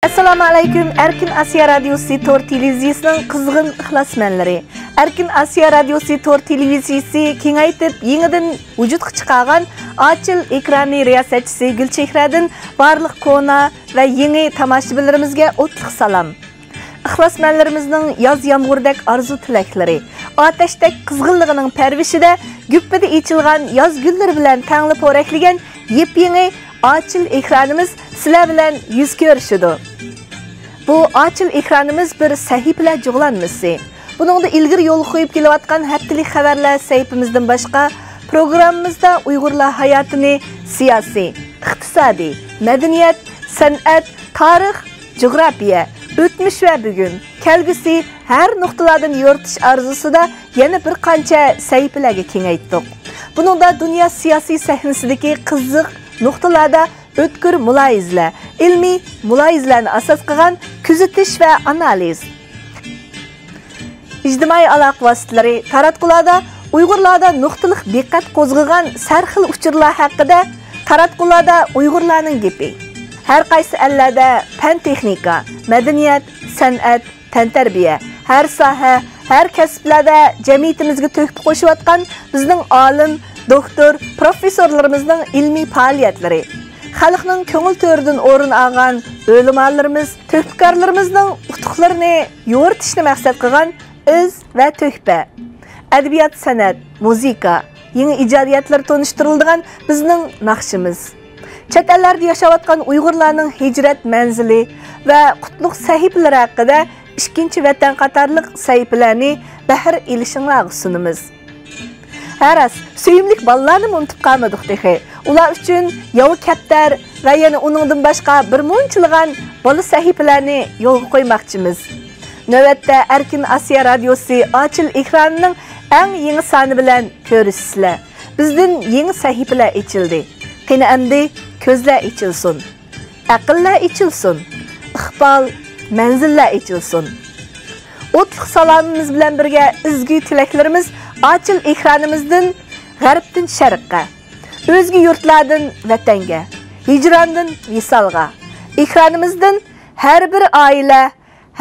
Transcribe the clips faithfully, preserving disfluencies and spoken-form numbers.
ئەسسالامۇ ئەلەيكۇم، ئەركىن ئاسىيا رادىيوسى تور تېلېۋىزىيىسىنىڭ قىزغىن ئىخلاسمەنلىرى. ئەركىن ئاسىيا رادىيوسى تور تېلېۋىزىيىسى كېڭەيتىپ، يېڭىدىن ۋۇجۇدقا چىقارغان ئاچىل ئېكرانى رىياسەتچىسى گۈلچېھرەدىن بارلىق كونا ۋە يېڭى تاماشىبىنلىرىمىزگە ئوتلۇق سالام. ئىخلاسمەنلىرىمىزنىڭ ياز يامغۇرىدەك ئارزۇ-تىلەكلىرى، ئاتەشتەك قىزغىنلىقىنىڭ پەرۋىشىدە گۈپپىدە ئېچىلغان ياز گۈللىرى بىلەن تەڭلا پورەكلىگەن يېپيېڭى ئاچىل ئېكرانىمىز سىلەر بىلەن يۈز كۆرۈشىدۇ. بۇ ئاچىل ئېكرانىمىز بىر سەھىپىلەر جۇغلانمىسى. بۇنىڭدا ئىلگىرى يولغا قويۇپ كېلىۋاتقان ھەپتىلىك خەۋەرلەر سەھىپىمىزدىن باشقا، پروگراممىمىزدا ئۇيغۇرلار ھاياتىنى سىياسىي، ئىقتىسادىي، مەدەنىيەت، سەنئەت، تارىخ، جۇغراپىيە، ئۆتمۈش ۋە بۈگۈن، كەلگۈسى ھەر نۇقتىلاردىن يورۇتۇش ئارزۇسىدا يەنە بىر قانچە سەھىپىلەرگە كېڭەيتتۇق. بۇنىڭدا دۇنيا سىياسىي سەھنىسىدىكى قىزىق نۇقتىلاردا ئۆتكۈر مۇلاھىزىلەر، ئىلمىي مۇلاھىزىلەرنى ئاساس قىلغان كۆزىتىش ۋە ئانالىز، ئىجتىمائىي ئالاقە ۋاسىتىلىرى تاراتقۇلاردا ئۇيغۇرلاردا نۇقتىلىق دىققەت قوزغىغان سەرخىل ئۇچۇرلار ھەققىدە تاراتقۇلاردا ئۇيغۇرلارنىڭ گېپى. ھەر قايسى ئەللەردە پەن-تېخنىكا، مەدەنىيەت، سەنئەت، تەنتەربىيە، ھەر ساھە، ھەر كەسىپلەردە جەمئىيىتىمىزگە تۆھپە قوشۇۋاتقان بىزنىڭ ئالىم، دوكتور، پروفېسسورلىرىمىزنىڭ ئىلمىي پائالىيەتلىرى، خەلقنىڭ كۆڭۈل تۆرىدىن ئورۇن ئالغان ئۆلىمالىرىمىز، تۆھپىكارلىرىمىزنىڭ ئۇتۇقلىرىنى يورۇتۇشنى مەقسەت قىلغان ئىز ۋە تۆھپە، ئەدەبىيات، سەنئەت، مۇزىكا، يېڭى ئىجادىيەتلەر تونۇشتۇرۇلىدىغان بىزنىڭ ناخشىمىز، چەت ئەللەردە ياشاۋاتقان ئۇيغۇرلارنىڭ ھىجرەت مەنزىلى ۋە قۇتلۇق سەھىپىلىرى ھەققىدە ئىككىنچى ۋەتەن قاتارلىق سەھىپىلەرنى بەھر ئېلىشىڭلارغا سۇنىمىز. ھە راست، سۆيۈملۈك بالىلارنىمۇ ئۇنتۇپ قالمىدۇق تېخى. ئۇلار ئۈچۈن ياۋا كەپتەر ۋە يەنە ئۇنىڭدىن باشقا بىر مۇنچىلىغان بالا سەھىپىلەرنى يولغا قويماقچىمىز. نۆۋەتتە ئەركىن ئاسىيا رادىيوسى ئاچىل ئېكرانىنىڭ ئەڭ يېڭى سانى بىلەن كۆرۈشىسىلەر. بىزدىن يېڭى سەھىپىلەر ئېچىلدى. قېنى ئەمدى كۆزلەر ئېچىلسۇن. ئەقىللەر ئېچىلسۇن، ئىقبال، مەنزىللەر ئېچىلسۇن. ئوتلۇق سالامىمىز بىلەن بىرگە ئىزگۈ تىلەكلىرىمىز ئاچىل ئېكرانىمىزدىن غەربتىن شەرققە، ئۆزگە يۇرتلاردىن ۋەتەنگە، ھىجراندىن ۋىسالغا، ئېكرانىمىزدىن ھەر بىر ئائىلە،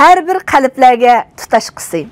ھەر بىر قەلبلەرگە تۇتاشقۇسى.